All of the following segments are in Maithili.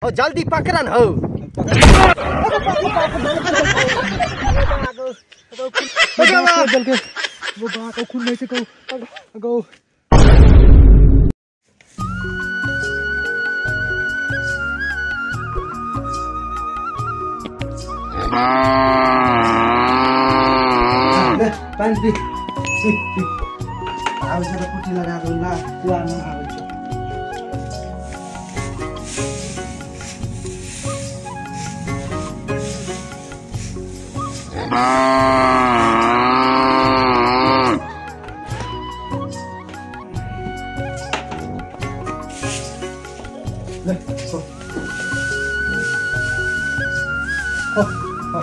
हो जल्दी पकड़न हो। पानी पी पी पी आबै छै तऽ कुटी लगा दू ला पुआ नहि आबै छै। ले खो खो खो।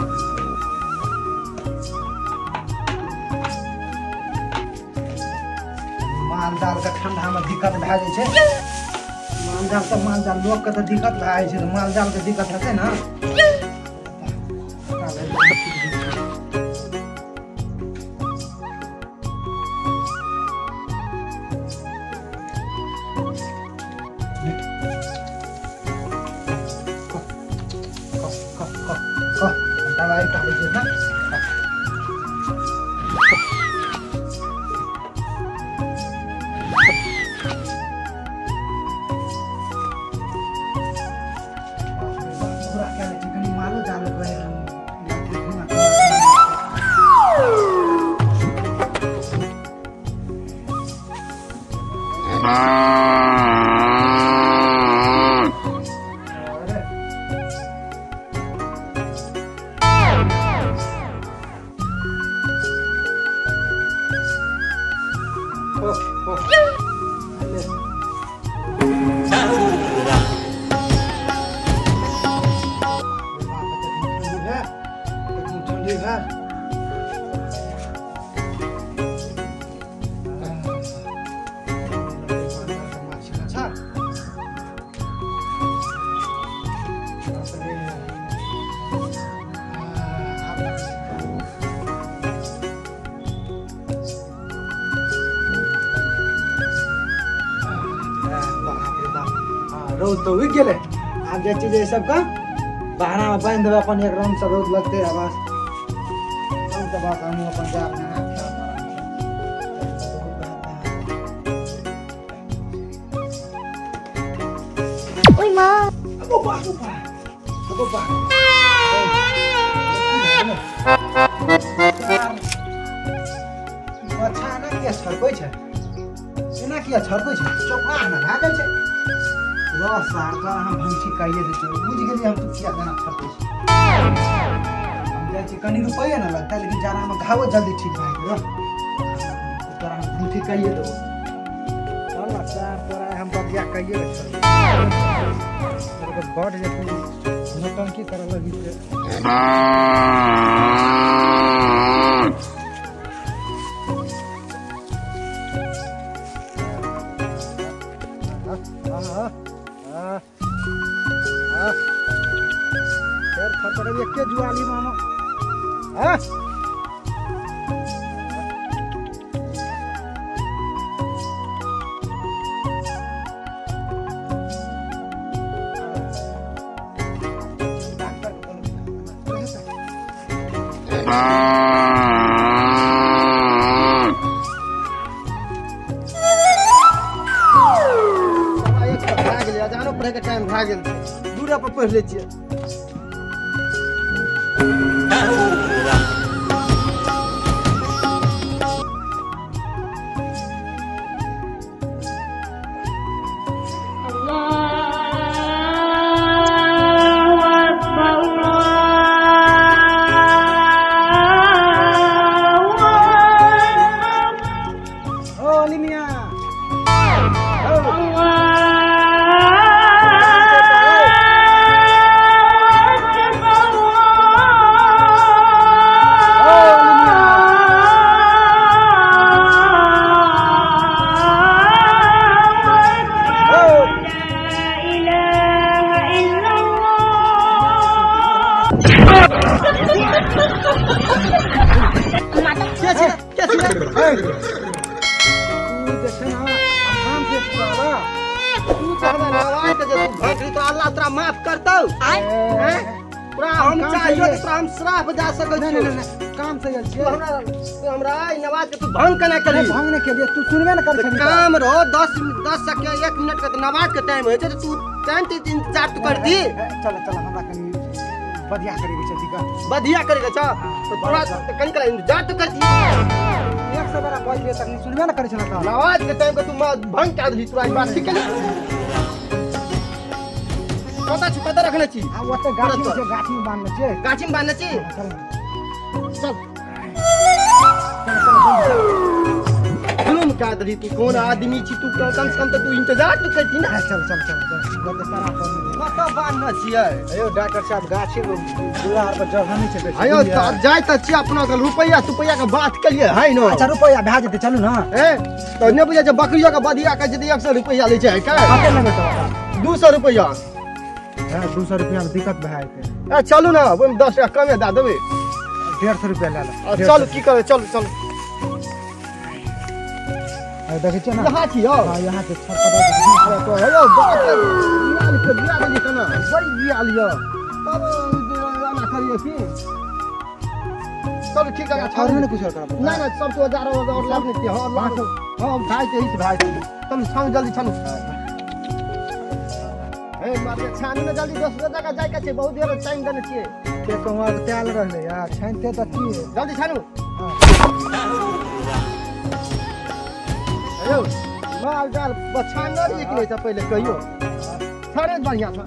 माल जाल के ठंडा में दिक्कत भए जाइ छै। माल जाल तऽ माल जाल लोक के तऽ दिक्कत भए जाइ छै, माल जाल के दिक्कत हेतै ने। दवाई खाबै छै ना। मालो जाल रौद तो उगि गेलै। आब जाइ छियै जे सबके बहरा में बान्हि देबै अपन, एक राम से रौद लगतै आ बस तऽ बस हमहूँ अपन जायब नहा खायब। ओइ माँ अगो बा अगो बा अगो बा बच्चा एना किया छड़कै छै, एना किया छड़कै छै, चौका ने भए गेल छै। रस सार तोरा हम भंसी काइए दै छियौ, बुझि गेलियै हम तू किया एना छड़कै छै। हम जाइ छी कनि रुपैए ने लगतै, लेकिन जाड़ामे घावो जल्दी ठीक भए गेल। तोरा हम भंसी काइए देबौ। चल ने सार तोरा हम बगिया काइए दै छियौ। बड़ जे तू नौटंकी करऽ लगी छै। फेर थपड़ एके जुआली मामा। हाँ जानो पढ़े के टाइम भए गेल छै, दूरा पर पढ़ि लै छियै। ओ अली मियां, तू जे छै ना, हम से तू के जे तू भंग तो अल्लाह तोरा माफ करतौ। हैं तोरा हम चाहियो त तोरा हम श्राप दा सकै नहीं छियौ। नहीं नहीं काम से गेल तू छियै। हमरा तू हमरा ई नमाज के तू भंग केना केलही? भंग नहीं केलियै, तू सुनबे न कर छली। काम रहो 10 10 से 1 मिनट के नमाज के टाइम होइ छै त तू टाइम ते इंतजार तू करती। चल चल हमरा कनी बढ़िया करे के छै, ठीक है? बढ़िया करे के छ त तोरा कनी कला इंतजार तू करती। एक से बड़ा बोल दिए तक सुनबे न करे छला त। नमाज के टाइम के तू भंग कर देली तोरा ई बात ठीक है? कता छी कता रखने छी? आ ओते गाछी में छै, गाछी में बांधने छै। गाछी में बांधने छी? चल चल जुलुम कर देली तू। कोन आदमी छी तू? कम से कम त तू इंतजार तू करती ना। चल चल चल चल चल कतऽ बांधने छियै? अयो डॉक्टर साहब गाछी दुआर पर जगह नहीं छै। अयो त जाय त छी अपना के रुपैया तुपैया के बात केलियै है न। अच्छा रुपैया भए जेतै, चलू ना। ए त नै बुझै छै बकरियो के बधिया के जे 100 रुपैया लै छै का? कते लेबै त? 200 रुपैया। हां 200 रुपैया में दिक्कत भए जेतै। ए चलू ना ओहिमे 10 टका कमे दए देबै। 150 रुपैया ले ले। चलू की करबै, चलू चलू। देखै छियै ना यहाँ छी यौ? हां यहाँ छै छरपटा। अरे तो हेलो बाप रे बियाल के बिया देली केना बड़ी बियाल यौ। तब एना करियै की? चलू ठीक है। छोड़ू ने कुछ और करब। ना ना सब तो हजार और लाभ नहीं छियै। हां लाभ हां भाई के ही भाई। चलू छानु जल्दी छानु। ए मार के छानु ने जल्दी 10 बजे का जाय के छै, बहुत देर टाइम देने छियै। के कहवा तेल रहलै यार, छानते त छियै। जल्दी छानु। हेलो माल जाल बछान न रही कि नहीं से पहले कहियो छाने बढ़िया था।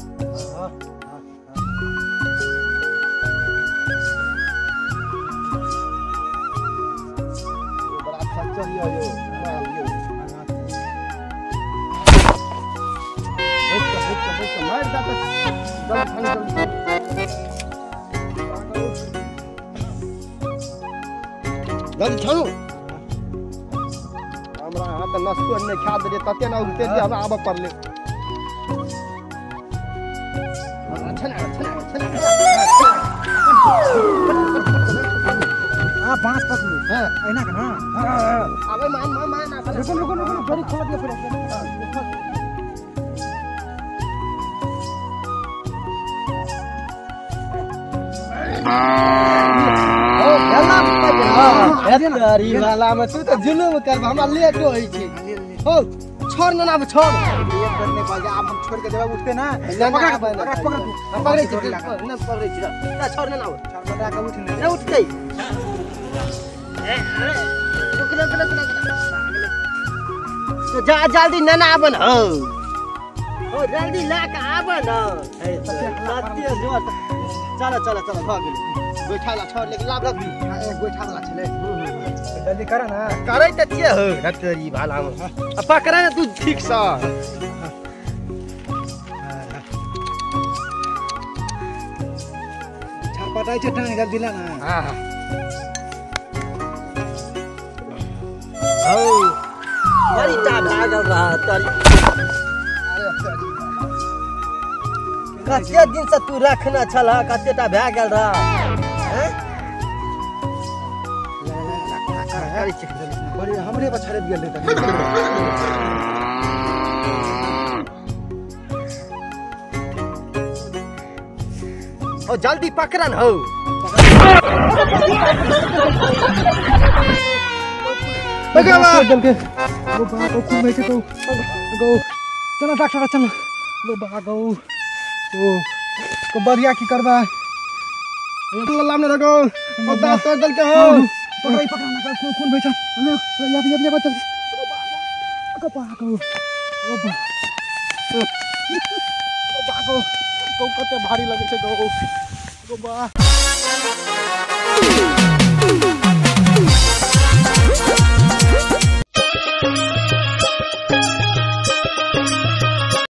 बड़ा खर्चा यो यो माल यो बैठ के बैठ के बैठ के मार दा त जल्दी छानु जल्दी जल्दी छानु। हमरा यहाँ तऽ नस्तो नहि खा देलियै तते ने उठते जे हमरा आबऽ पड़लै। हां बांस पकड़ू। हां एना के ना। आबै मान मान मान रुको रुको रुको बड़ी खोल दिया फिर। तरी वाला में तू त जुलुम करब हमरा लेट होइ छै। हो छोड़ ना आब छोड़। ये करने पर आब हम छोड़ के देबै उठते ना। पकड़ पकड़ पकड़ पकड़ै छी ना पकड़ै छी ना छोड़ ना आब छरपटा के उठ ना उठतै। रुक रुक रुक रुक तो जा जल्दी ना आबन। हो हो जल्दी ला के आबन। ए सत्य जोर चल चल चल भ गेलै। गोइठा ला छोड़ लेकिन लाभ रख दी। हां गोइठा वाला छलै जल्दी कर ना। करै त छियै हो रतरी भाला में आ पकड़ ना तू ठीक सँ। छरपटाइ छै टांग जल्दी ला ना। हां हां हो बड़ी टा भागल रहा तरी। अरे तरी कते दिन से तू रखना छल, कते टा भए गेल रहा। हैं बड़ी हमरे पर छड़प गेल रहै। ओ जल्दी पकड़न हो। पकड़ा जल के ओ बा को खून भइ छै तो गो चलो डॉक्टर चलो गो बा गो ओ को बढ़िया की करबा लामने रखो ओ दांत तोड़ दल के हो। पकड़ पकड़ ना खून खून भइ छै। या या या बचल गो बा गो ओ बा ओ बा गो गो कते भारी लगे छै गो गो बा।